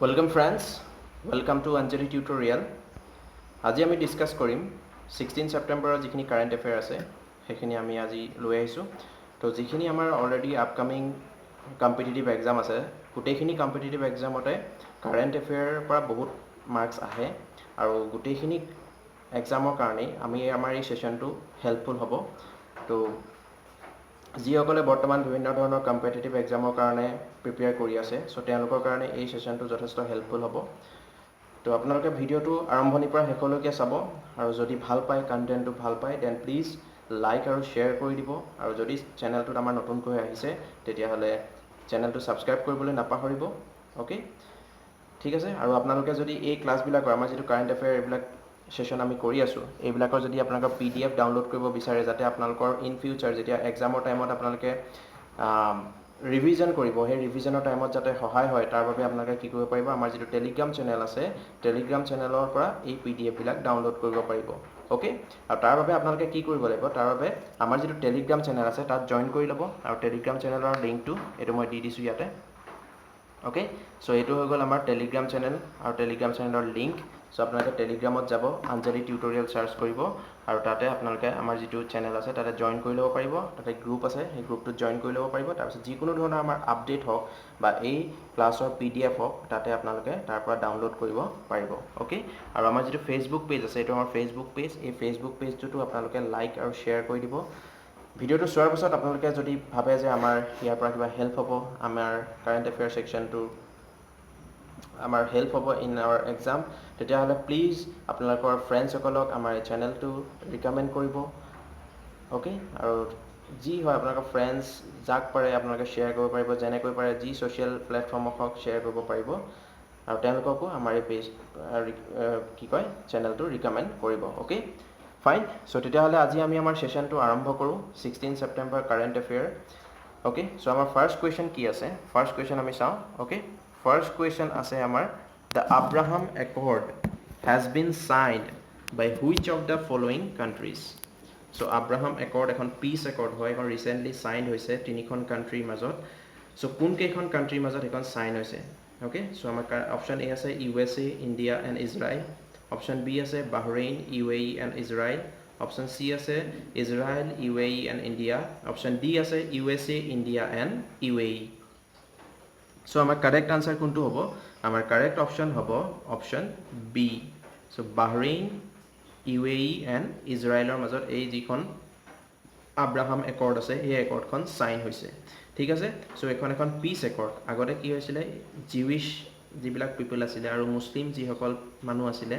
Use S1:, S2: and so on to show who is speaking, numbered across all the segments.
S1: Welcome friends, welcome to Anjali Tutorial. আজি আমি discuss কৰিম 16 ছেপ্টেম্বৰৰ যিখিনি কাৰেণ্ট এফেয়াৰ আছে, সেইখিনি আমি আজি লৈ আহিছোঁ। তো যিখিনি আমাৰ অলৰেডি আপকামিং কম্পিটিটিভ এক্সাম আছে, গোটেইখিনি কম্পিটিটিভ এক্সামতে কাৰেণ্ট এফেয়াৰৰ পৰা বহুত মাৰ্কছ আহে আৰু গোটেইখিনি এক্সামৰ কাৰণেই আমি আমাৰ এই ছেশ্যনটো হেল্পফুল হ'ব। তো যিসকলে বৰ্তমান বিভিন্ন ধৰণৰ কম্পিটিটিভ এক্সামৰ কাৰণে প্ৰিপেয়াৰ কৰি আছে, চ' তেওঁলোকৰ কাৰণে এই ছেশ্যনটো যথেষ্ট হেল্পফুল হ'ব। তো আপোনালোকে ভিডিঅ'টো আৰম্ভণিৰ পৰা শেষলৈকে চাব আৰু যদি ভাল পায়, কণ্টেণ্টটো ভাল পায়, then please like আৰু শ্বেয়াৰ কৰি দিব। আৰু যদি চেনেলটোত আমাৰ নতুনকৈ আহিছে, তেতিয়াহ'লে চেনেলটো ছাবস্ক্ৰাইব কৰিবলৈ নাপাহৰিব। অ'কে, ঠিক আছে। আৰু আপোনালোকে যদি এই ক্লাছবিলাকৰ, আমাৰ যিটো কাৰেণ্ট এফেয়াৰ এইবিলাক ছেশ্যন আমি কৰি আছোঁ, এইবিলাকৰ যদি আপোনালোকৰ পিডিএফ ডাউনলোড কৰিব বিচাৰে, যাতে আপোনালোকৰ ইন ফিউচাৰ যেতিয়া এক্সামৰ টাইমত আপোনালোকে ৰিভিজন কৰিব, সেই ৰিভিজনৰ টাইমত যাতে সহায় হয়, তাৰ বাবে আপোনালোকে কি কৰিব পাৰিব? আমাৰ যিটো টেলিগ্ৰাম চেনেল আছে, টেলিগ্ৰাম চেনেলৰ পৰা এই পিডিএফবিলাক ডাউনলোড কৰিব পাৰিব। অ'কে, আৰু তাৰ বাবে আপোনালোকে কি কৰিব লাগিব? তাৰ বাবে আমাৰ যিটো টেলিগ্ৰাম চেনেল আছে, তাত জইন কৰি ল'ব। আৰু টেলিগ্ৰাম চেনেলৰ লিংকটো এইটো মই দি দিছোঁ ইয়াতে। অ'কে, চ' এইটো হৈ গ'ল আমাৰ টেলিগ্ৰাম চেনেল আৰু টেলিগ্ৰাম চেনেলৰ লিংক। চ' আপোনালোকে টেলিগ্ৰামত যাব, আঞ্জলি টিউটৰিয়েল চাৰ্চ কৰিব আৰু তাতে আপোনালোকে আমাৰ যিটো চেনেল আছে, তাতে জইন কৰি ল'ব পাৰিব। তাতে গ্ৰুপ আছে, সেই গ্ৰুপটোত জইন কৰি ল'ব পাৰিব। তাৰপিছত যিকোনো ধৰণৰ আমাৰ আপডেট হওক বা এই ক্লাছৰ পিডিএফ হওক, তাতে আপোনালোকে তাৰ পৰা ডাউনলোড কৰিব পাৰিব। অ'কে, আৰু আমাৰ যিটো ফেচবুক পেজ আছে, এইটো আমাৰ ফেচবুক পেজ। এই ফেচবুক পেজটোতো আপোনালোকে লাইক আৰু শ্বেয়াৰ কৰি দিব। ভিডিঅ'টো চোৱাৰ পাছত আপোনালোকে যদি ভাবে যে আমাৰ ইয়াৰ পৰা কিবা হেল্প হ'ব, আমাৰ কাৰেণ্ট এফেয়াৰ ছেকশ্যনটো আমাৰ হেল্প হ'ব ইন আৱাৰ এক্সাম, তেতিয়াহ'লে প্লিজ আপোনালোকৰ ফ্ৰেণ্ডছসকলক আমাৰ এই চেনেলটো ৰিকমেণ্ড কৰিব। অ'কে, আৰু যি হয়, আপোনালোকৰ ফ্ৰেণ্ডছ যাক পাৰে আপোনালোকে শ্বেয়াৰ কৰিব পাৰিব, যেনেকৈ পাৰে, যি ছ'চিয়েল প্লেটফৰ্মক হওক, শ্বেয়াৰ কৰিব পাৰিব আৰু তেওঁলোককো আমাৰ এই পেজ, কি কয়, চেনেলটো ৰিকমেণ্ড কৰিব। Okay, fine. চ' তেতিয়াহ'লে আজি আমি আমাৰ ছেশ্যনটো আৰম্ভ কৰোঁ, 16 September current affair. Okay, so আমাৰ ফাৰ্ষ্ট কুৱেশ্যন কি আছে? ফাৰ্ষ্ট কুৱেশ্যন আমি চাওঁ। অ'কে, ফাৰ্ষ্ট কুৱেশ্যন আছে আমাৰ, the Abraham Accord has been signed by which of the following countries? So Abraham Accord এখন পিচ একৰ্ড হয়। এখন ৰিচেণ্টলি চাইণ্ড হৈছে তিনিখন কাণ্ট্ৰিৰ মাজত। চ' কোনকেইখন কাণ্ট্ৰিৰ মাজত সেইখন চাইন হৈছে? অ'কে, চ' আমাৰ অপশ্যন এ আছে USA, India and Israel. Option B আছে Bahrain, UAE and Israel. Option C আছে Israel, UAE and India. Option D আছে USA, India and UAE. So আমাৰ কাৰেক্ট আনচাৰ কোনটো হ'ব? আমাৰ কাৰেক্ট অপশ্যন হ'ব option B. So Bahrain, UAE and ইজৰাইলৰ মাজত এই যিখন আব্ৰাহাম একৰ্ড আছে, এই একৰ্ডখন চাইন হৈছে। ঠিক আছে। চ' এইখন এখন পিচ একৰ্ড। আগতে কি হৈছিলে, জিউইছ যিবিলাক পিপল আছিলে আৰু মুছলিম যিসকল মানুহ আছিলে,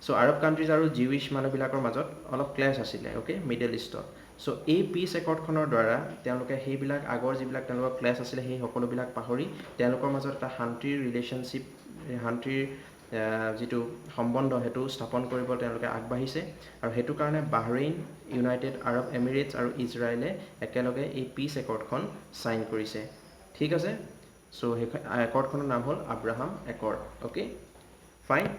S1: চ' আৰব কাণ্ট্ৰিজ আৰু জিউইছ মানুহবিলাকৰ মাজত অলপ ক্লেছ আছিলে, অ'কে, মিডল ইষ্টত। চ' এই পিচ একৰ্ডখনৰ দ্বাৰা তেওঁলোকে সেইবিলাক আগৰ যিবিলাক তেওঁলোকৰ ক্লেছ আছিলে, সেই সকলোবিলাক পাহৰি তেওঁলোকৰ মাজত এটা শান্তিৰ ৰিলেশ্যনশ্বিপ, শান্তিৰ যিটো সম্বন্ধ, সেইটো স্থাপন কৰিব তেওঁলোকে আগবাঢ়িছে। আৰু সেইটো কাৰণে বাহৰেইন, ইউনাইটেড আৰব এমিৰেটছ আৰু ইজৰাইলে একেলগে এই পিচ একৰ্ডখন চাইন কৰিছে। ঠিক আছে। চ' সেই একৰ্ডখনৰ নাম হ'ল Abraham accord. Okay, fine.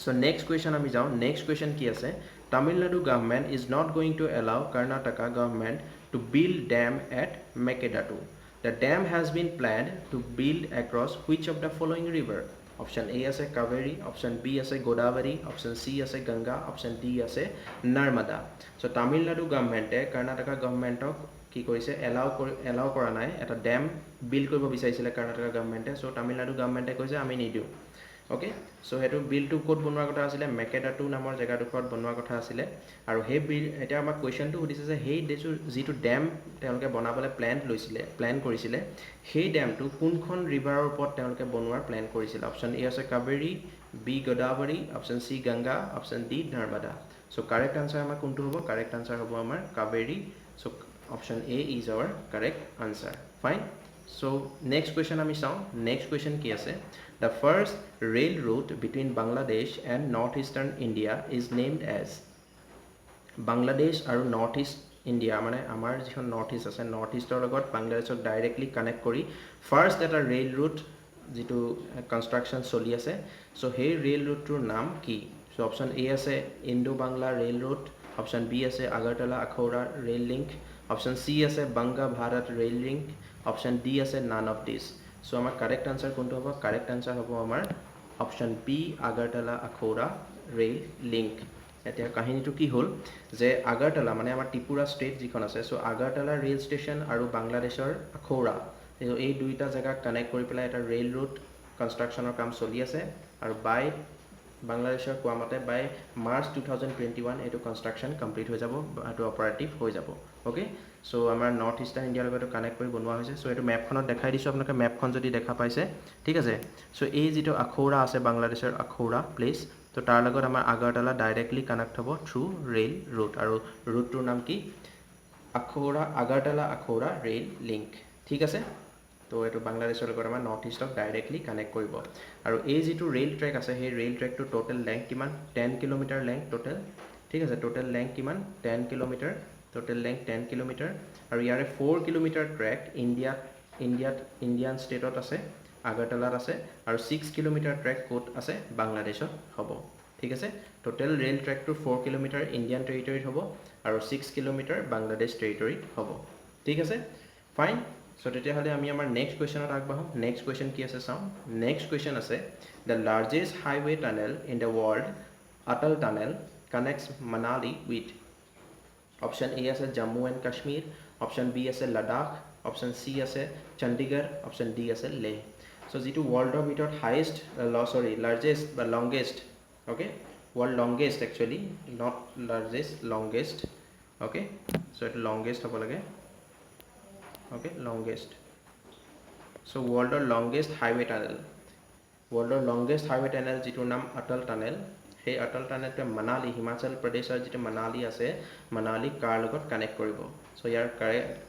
S1: So next question আমি যাওঁ। নেক্সট কুৱেশ্যন কি আছে? Tamil Nadu government is not going to allow Karnataka government to build dam at Mekedatu. The dam has been planned to build across which of the following river? Option A আছে Kaveri, option B আছে Godavari, option C আছে Ganga, option D আছে নৰ্মদা। চ' তামিলনাডু গভমেণ্টে কৰ্ণাটকা গভমেণ্টক কি কৰিছে? Allow কৰা নাই। এটা dam build কৰিব বিচাৰিছিলে কৰ্ণাটকা গভমেণ্টে। চ' তামিলনাডু গভমেণ্টে কৈছে, আমি নিদিওঁ। অ'কে, চ' সেইটো বিলটো ক'ত বনোৱাৰ কথা আছিলে? মেকেডাটু নামৰ জেগাডোখৰত বনোৱাৰ কথা আছিলে। আৰু সেই বিল, এতিয়া আমাক কুৱেশ্যনটো সুধিছে যে সেই যিটো ডেম তেওঁলোকে বনাবলৈ প্লেন লৈছিলে, প্লেন কৰিছিলে, সেই ডেমটো কোনখন ৰিভাৰৰ ওপৰত তেওঁলোকে বনোৱাৰ প্লেন কৰিছিলে? অপশ্যন এ আছে Kaveri, B Godavari, option C Ganga, option D Narmada. So correct answer আমাৰ কোনটো হ'ব? কাৰেক্ট আনচাৰ হ'ব আমাৰ Kaveri. So option A is our correct answer. Fine. So next question আমি চাওঁ। নেক্সট কুৱেশ্যন কি আছে? The first rail route between Bangladesh and North Eastern India is named as? Bangladesh আৰু নৰ্থ ইষ্ট ইণ্ডিয়া, মানে আমাৰ যিখন নৰ্থ ইষ্ট আছে, north ইষ্টৰ লগত বাংলাদেশক ডাইৰেক্টলি কানেক্ট কৰি ফাৰ্ষ্ট এটা ৰেল ৰুট যিটো কনষ্ট্ৰাকশ্যন চলি আছে, চ' সেই ৰেল ৰুটটোৰ নাম কি? চ' অপশ্যন এ আছে Indo Bangla rail route, option B আছে Agartala Akhaura rail link, option C আছে বাংগা Bharat rail link, option D আছে নান অফ this. চ' আমাৰ কাৰেক্ট আনচাৰ কোনটো হ'ব? কাৰেক্ট আনচাৰ হ'ব আমাৰ option B, Agartala Akhaura rail link. এতিয়া কাহিনীটো কি হ'ল যে আগাৰতালা মানে আমাৰ ত্ৰিপুৰা ষ্টেট যিখন আছে, চ' আগাৰতালা ৰেল ষ্টেচন আৰু বাংলাদেশৰ আখৌৰা, এই দুইটা জেগাক কানেক্ট কৰি পেলাই এটা ৰেল ৰুট কনষ্ট্ৰাকশ্যনৰ কাম চলি আছে। আৰু বাই বাংলাদেশৰ কোৱা মতে by March 2021 এইটো কনষ্ট্ৰাকশ্যন কমপ্লিট হৈ যাব, এইটো অপাৰেটিভ হৈ যাব। অ'কে, চ' আমাৰ নৰ্থ ইষ্টাৰ্ণ ইণ্ডিয়াৰ লগত এইটো কানেক্ট কৰি বনোৱা হৈছে। চ' এইটো মেপখনত দেখাই দিছোঁ আপোনালোকে, মেপখন যদি দেখা পাইছে, ঠিক আছে। চ' এই যিটো আখৌৰা আছে, বাংলাদেশৰ আখৌৰা প্লেচ, তো তাৰ লগত আমাৰ আগাৰতালা ডাইৰেক্টলি কানেক্ট হ'ব থ্ৰু ৰেল ৰুট। আৰু ৰুটটোৰ নাম কি? আখৌৰা, আগাৰতালা আখৌৰা ৰেল লিংক, ঠিক আছে। তো এইটো বাংলাদেশৰ লগত আমাৰ নৰ্থ ইষ্টক ডাইৰেক্টলি কানেক্ট কৰিব। আৰু এই যিটো ৰেল ট্ৰেক আছে, সেই ৰেল ট্ৰেকটোৰ ট'টেল লেংথ কিমান? 10 কিলোমিটাৰ লেংথ ট'টেল, ঠিক আছে। ট'টেল লেংথ কিমান? 10 kilometre, total length 10 kilometre. আৰু ইয়াৰে 4 কিলোমিটাৰ ট্ৰেক ইণ্ডিয়াত ইণ্ডিয়ান ষ্টেটত আছে, আগাৰতালাত আছে। আৰু 6 কিলোমিটাৰ ট্ৰেক ক'ত আছে? বাংলাদেশত হ'ব, ঠিক আছে। টোটেল ৰেল ট্ৰেকটো 4 কিলোমিটাৰ ইণ্ডিয়ান টেৰিটৰীত হ'ব আৰু 6 কিলোমিটাৰ বাংলাদেশ টেৰিটৰীত হ'ব, ঠিক আছে, ফাইন। চ' তেতিয়াহ'লে আমি আমাৰ নেক্সট কুৱেশ্যনত আগবাঢ়োঁ। নেক্সট কুৱেশ্যন কি আছে চাওঁ। নেক্সট কুৱেশ্যন আছে, the largest highway tunnel in the world, Atal Tunnel, connects Manali with? Option A আছে Jammu and Kashmir, option B আছে লাডাখ, অপশ্যন চি আছে চণ্ডীগড়, অপশ্যন ডি আছে লেহ। চ' যিটো ৱৰ্ল্ডৰ ভিতৰত হায়েষ্ট, চৰি, লাৰ্জেষ্ট বা longest, okay, world longest actually, not largest, longest, okay. So এইটো longest হ'ব লাগে, অ'কে, লংগেষ্ট। চ' ৱৰ্ল্ডৰ লংগেষ্ট হাইৱে টানেল, ৱৰ্ল্ডৰ লংগেষ্ট হাইৱে টানেল যিটোৰ নাম অটল টানেল, সেই অটল টানেলটোৱে মানালী, হিমাচল প্ৰদেশৰ যিটো মানালী আছে, মানালী কাৰ লগত কানেক্ট কৰিব? চ' ইয়াৰ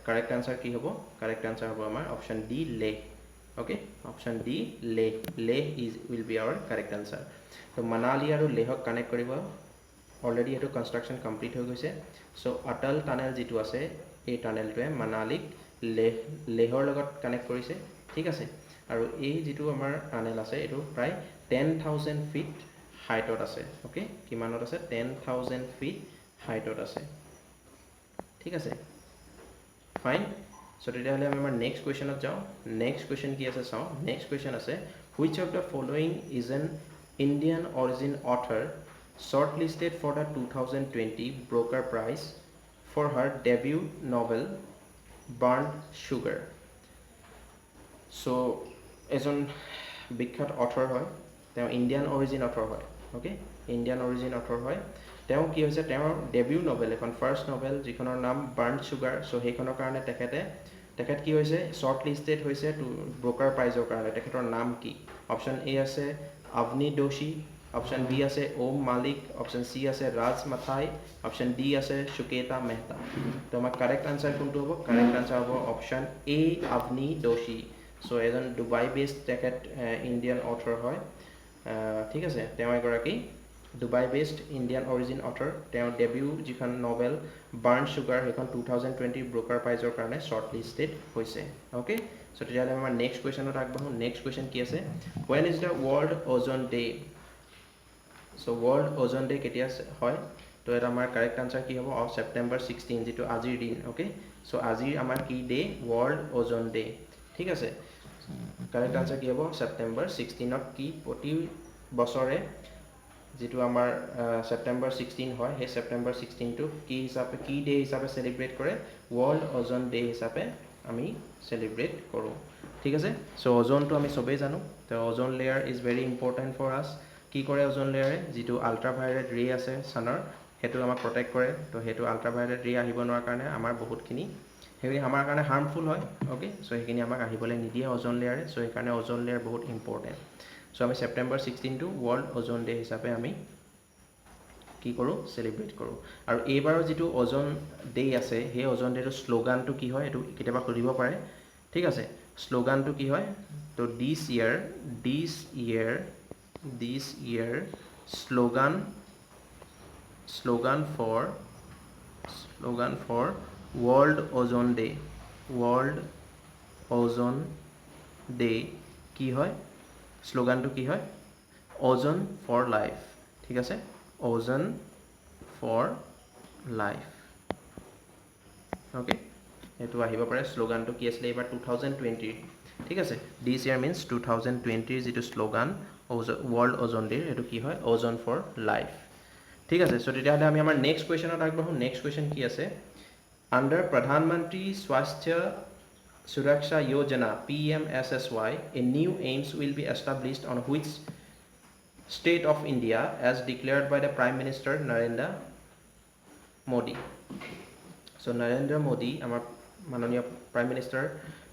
S1: কাৰেক্ট আনচাৰ কি হ'ব? কাৰেক্ট আনচাৰ হ'ব আমাৰ option D, Leh. Okay, option D, Leh. Leh is will be our correct answer. ত' মানালী আৰু লেহক কানেক্ট কৰিব। অলৰেডি এইটো কনষ্ট্ৰাকশ্যন কমপ্লিট হৈ গৈছে। চ' অটল টানেল যিটো আছে, এই টানেলটোৱে মানালীক লেহৰ লগত কানেক্ট কৰিছে, ঠিক আছে। আৰু এই যিটো আমাৰ টানেল আছে, এইটো প্ৰায় 10,000 ফিট হাইটত আছে। অ'কে, কিমানত আছে? 10,000 ফিট হাইটত আছে, ঠিক আছে, ফাইন। চ' তেতিয়াহ'লে আমি আমাৰ নেক্সট কুৱেশ্যনত যাওঁ। নেক্সট কুৱেশ্যন কি আছে চাওঁ। নেক্সট কুৱেশ্যন আছে, which of the following is an Indian origin author shortlisted for the 2020 Booker Prize for her debut novel, Burnt Sugar? So এজন বিখ্যাত অথৰ হয়, তেওঁ ইণ্ডিয়ান অৰিজিন অথৰ হয়, অ'কে, ইণ্ডিয়ান অৰিজিন অথৰ হয়। তেওঁ কি হৈছে, তেওঁৰ ডেবিউ নভেল এখন, ফাৰ্ষ্ট নভেল, যিখনৰ নাম বাৰ্ণ চুগাৰ, চ' সেইখনৰ কাৰণে তেখেত কি হৈছে, শ্বৰ্ট লিষ্টেড হৈছে টু বুকাৰ প্ৰাইজৰ কাৰণে। তেখেতৰ নাম কি? অপশ্যন এ আছে আৱনী দোশী, অপশ্যন বি আছে ওম মালিক, অপশ্যন চি আছে ৰাজ মাথাই, অপশ্যন ডি আছে সুকেতা মেহতা। তো আমাৰ কাৰেক্ট আনচাৰ কোনটো হ'ব? কাৰেক্ট আনচাৰ হ'ব অপশ্যন এ, আৱনী দোশী। চ' এজন ডুবাই বেছড তেখেত ইণ্ডিয়ান অথৰ হয়, ঠিক আছে। তেওঁ এগৰাকী Dubai based Indian origin author. তেওঁৰ ডেবিউ যিখন নভেল বাৰ্ণ চুগাৰ, সেইখন 2020 বুকাৰ প্ৰাইজৰ কাৰণে শ্বৰ্ট লিষ্টেড হৈছে। অ'কে, চ' তেতিয়াহ'লে আমাৰ নেক্সট কুৱেশ্যনত আগবাঢ়োঁ। নেক্সট কুৱেশ্যন কি আছে? When is the World Ozone Day? So World Ozone Day কেতিয়া হয়? তো এটা আমাৰ কাৰেক্ট আনচাৰ কি হ'ব? অফ ছেপ্টেম্বৰ 16, যিটো আজিৰ দিন। অ'কে, চ' আজিৰ আমাৰ কি ডে? ৱৰ্ল্ড অ'জন ডে, ঠিক আছে। কাৰেক্ট আনচাৰ কি হ'ব? ছেপ্টেম্বৰ 16ত কি প্ৰতি বছৰে যিটো আমাৰ ছেপ্টেম্বৰ 16 হয়, সেই ছেপ্টেম্বৰ 16টো কি হিচাপে, কি ডে হিচাপে চেলিব্ৰেট কৰে? ৱৰ্ল্ড অ'জন ডে হিচাপে আমি চেলিব্ৰেট কৰোঁ, ঠিক আছে। চ' অ'জনটো আমি চবেই জানো। তো ozone layer is very important for us. কি কৰে অ'জন লেয়াৰে? যিটো আল্ট্ৰাভায়লেট ৰে আছে ছানৰ, সেইটো আমাক প্ৰটেক্ট কৰে। তো সেইটো আল্ট্ৰাভায়লেট ৰে আহিব নোৱাৰাৰ কাৰণে আমাৰ বহুতখিনি, সেইখিনি আমাৰ কাৰণে হাৰ্মফুল হয়। অ'কে, চ' সেইখিনি আমাক আহিবলৈ নিদিয়ে অ'জন লেয়াৰে। চ' সেইকাৰণে অ'জন লেয়াৰ বহুত ইম্পৰ্টেণ্ট। চ' আমি ছেপ্টেম্বৰ 16টো ৱৰ্ল্ড অ'জন ডে হিচাপে আমি কি কৰোঁ? চেলিব্ৰেট কৰোঁ। আৰু এইবাৰৰ যিটো অ'জন ডে আছে, সেই অ'জন ডেটোৰ শ্লোগানটো কি হয়? এইটো কেতিয়াবা সুধিব পাৰে, ঠিক আছে। শ্লোগানটো কি হয়? তো this year slogan for World Ozone Day, World Ozone Day কি হয়? শ্লোগানটো কি হয়? অ'জন ফৰ লাইফ, ঠিক আছে, অ'জন ফৰ লাইফ। অ'কে, এইটো আহিব পাৰে, শ্লোগানটো কি আছিলে এইবাৰ 2020ৰ? ঠিক আছে। দিছ ইয়াৰ মিনছ 2020ৰ যিটো শ্লোগান ৱৰ্ল্ড অ'জন ডে'ৰ, সেইটো কি হয়? অ'জন ফৰ লাইফ, ঠিক আছে। চ' তেতিয়াহ'লে আমি আমাৰ নেক্সট কুৱেশ্যনত আগবাঢ়োঁ। নেক্সট কুৱেশ্যন কি আছে? Under Pradhan Mantri Swasthya Suraksha Yojana, PMSSY, a new AIIMS will be established on which state of India, as declared by the Prime Minister Narendra Modi? So Narendra Modi, আমাৰ মাননীয় prime minister,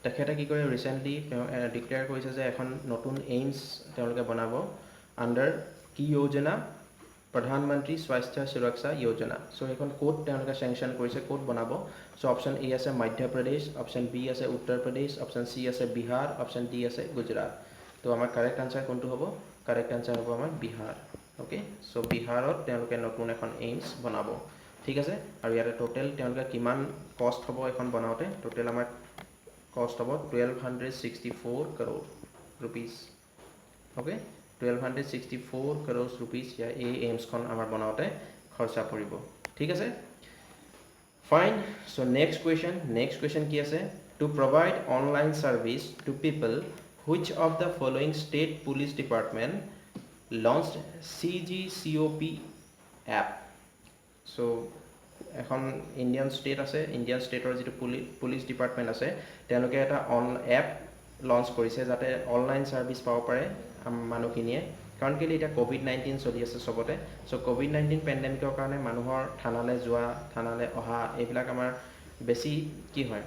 S1: তেখেতে কি কৰে, recently তেওঁ declare কৰিছে যে এখন নতুন এইমছ তেওঁলোকে বনাব আণ্ডাৰ কি যোজনা? প্ৰধানমন্ত্ৰী স্বাস্থ্য সুৰক্ষা যোজনা। চ' সেইখন ক'ত তেওঁলোকে চেংচন কৰিছে, ক'ত বনাব? চ' অপশ্যন এ আছে মধ্যপ্ৰদেশ, অপশ্যন বি আছে উত্তৰ প্ৰদেশ, অপশ্যন চি আছে বিহাৰ, অপশ্যন ডি আছে গুজৰাট। তো আমাৰ কাৰেক্ট আনচাৰ কোনটো হ'ব? কাৰেক্ট আনচাৰ হ'ব আমাৰ বিহাৰ। অ'কে, চ' বিহাৰত তেওঁলোকে নতুন এখন এইমছ বনাব, ঠিক আছে। আৰু ইয়াতে টোটেল তেওঁলোকে কিমান কষ্ট হ'ব এইখন বনাওঁতে? টোটেল আমাৰ কষ্ট হ'ব 1264 crore rupees, okay. 1264 crores rupees ইয়াৰ এই এইমছখন আমাৰ বনাওঁতে খৰচা পৰিব, ঠিক আছে। Fine. So next question. Next question কি আছে? To provide online service to people, which of the following state police department launch CGCOP app? So এখন ইণ্ডিয়ান ষ্টেট আছে, ইণ্ডিয়ান ষ্টেটৰ যিটো পুলিচ ডিপাৰ্টমেণ্ট আছে, তেওঁলোকে এটা এপ লঞ্চ কৰিছে যাতে অনলাইন ছাৰ্ভিচ পাব পাৰে মানুহখিনিয়ে। কাৰণ কেলৈ, এতিয়া ক'ভিড-19 চলি আছে চবতে। চ' ক'ভিড-19 পেণ্ডেমিকৰ কাৰণে মানুহৰ থানালৈ যোৱা, থানালৈ অহা, এইবিলাক আমাৰ বেছি কি হয়,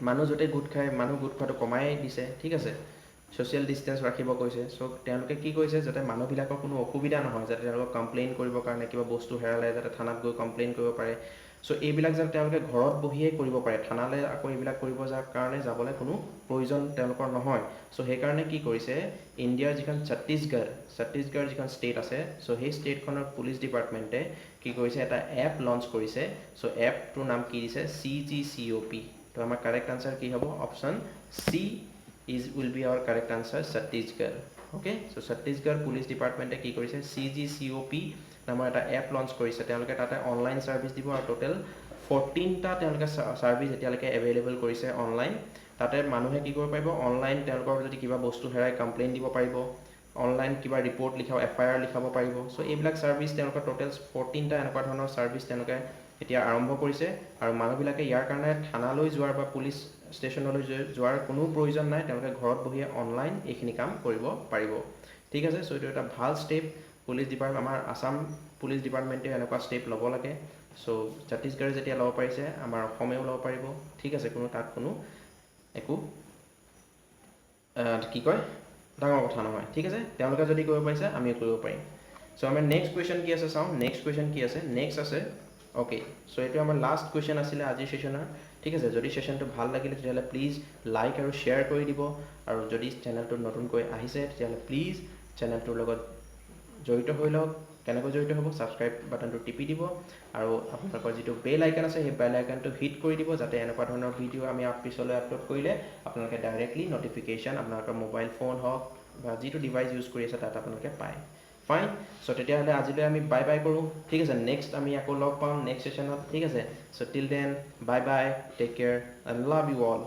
S1: মানুহ য'তে গোট খায়, মানুহ গোট খোৱাটো কমাই দিছে, ঠিক আছে। ছ'চিয়েল ডিষ্টেঞ্চ ৰাখিব কৈছে। চ' তেওঁলোকে কি কৰিছে, যাতে মানুহবিলাকৰ কোনো অসুবিধা নহয়, যাতে তেওঁলোকক কমপ্লেইন কৰিবৰ কাৰণে, কিবা বস্তু হেৰালে যাতে থানাত গৈ কমপ্লেইন কৰিব পাৰে, চ' এইবিলাক যাতে তেওঁলোকে ঘৰত বহিয়ে কৰিব পাৰে, থানালৈ আকৌ এইবিলাক কৰিব যাৰ কাৰণে যাবলৈ কোনো প্ৰয়োজন তেওঁলোকৰ নহয়। চ' সেইকাৰণে কি কৰিছে, ইণ্ডিয়াৰ যিখন ছত্তীশগড় যিখন ষ্টেট আছে, চ' সেই ষ্টেটখনৰ পুলিচ ডিপাৰ্টমেণ্টে কি কৰিছে, এটা এপ লঞ্চ কৰিছে। চ' এপটোৰ নাম কি দিছে? চিজিচিঅ'পি। তো আমাৰ কাৰেক্ট আনচাৰ কি হ'ব? Option C will be our correct answer, Chhattisgarh. Okay, so Chhattisgarh police ডিপাৰ্টমেণ্টে কি কৰিছে? চিজিচিঅ'পি নামৰ এটা এপ লঞ্চ কৰিছে। তেওঁলোকে তাতে অনলাইন ছাৰ্ভিচ দিব আৰু টোটেল 14টা তেওঁলোকে ছাৰ্ভিচ এতিয়ালৈকে এভেইলেবল কৰিছে অনলাইন। তাতে মানুহে কি কৰিব পাৰিব? অনলাইন তেওঁলোকৰ যদি কিবা বস্তু হেৰাই কমপ্লেইন দিব পাৰিব, অনলাইন কিবা ৰিপৰ্ট লিখাব, এফআইআৰ লিখাব পাৰিব। চ' এইবিলাক ছাৰ্ভিচ তেওঁলোকৰ টোটেল 14টা এনেকুৱা ধৰণৰ ছাৰ্ভিচ তেওঁলোকে এতিয়া আৰম্ভ কৰিছে আৰু মানুহবিলাকে ইয়াৰ কাৰণে থানালৈ যোৱাৰ বা পুলিচ ষ্টেচনলৈ যোৱাৰ কোনো প্ৰয়োজন নাই। তেওঁলোকে ঘৰত বহিয়ে অনলাইন এইখিনি কাম কৰিব পাৰিব, ঠিক আছে। চ' এইটো এটা ভাল ষ্টেপ। পুলিচ ডিপাৰ্টমেণ্ট, আমাৰ আছাম পুলিচ ডিপাৰ্টমেণ্টেও এনেকুৱা ষ্টেপ ল'ব লাগে। চ' ছত্তীশগড়ে যেতিয়া ল'ব পাৰিছে, আমাৰ অসমেও ল'ব পাৰিব, ঠিক আছে। কোনো তাত কোনো একো কি কয়, ডাঙৰ কথা নহয়, ঠিক আছে। তেওঁলোকে যদি কৰিব পাৰিছে, আমিও কৰিব পাৰিম। চ' আমাৰ নেক্সট কুৱেশ্যন কি আছে চাওঁ। নেক্সট কুৱেশ্যন কি আছে? নেক্সট আছে, অ'কে, চ' এইটো আমাৰ লাষ্ট কুৱেশ্যন আছিলে আজিৰ ছেশ্যনৰ, ঠিক আছে। যদি ছেশ্যনটো ভাল লাগিলে, তেতিয়াহ'লে প্লিজ লাইক আৰু শ্বেয়াৰ কৰি দিব আৰু যদি চেনেলটোত নতুনকৈ আহিছে, তেতিয়াহ'লে প্লিজ চেনেলটোৰ লগত জড়িত হৈ লওক। কেনেকৈ জড়িত হ'ব? ছাবস্ক্ৰাইব বাটনটো টিপি দিব আৰু আপোনালোকৰ যিটো বেল আইকন আছে, সেই বেল আইকনটো হিট কৰি দিব, যাতে এনেকুৱা ধৰণৰ ভিডিঅ' আমি পিছলৈ আপলোড কৰিলে আপোনালোকে ডাইৰেক্টলি নটিফিকেশ্যন আপোনালোকৰ মোবাইল ফোন হওক বা যিটো ডিভাইচ ইউজ কৰি আছে, তাত আপোনালোকে পায়। ফাইন। চ' তেতিয়াহ'লে আজিলৈ আমি বাই বাই কৰোঁ, ঠিক আছে। নেক্সট আমি আকৌ লগ পাম নেক্সট ছেশ্যনত, ঠিক আছে। So till then, bye bye, take care and love you all.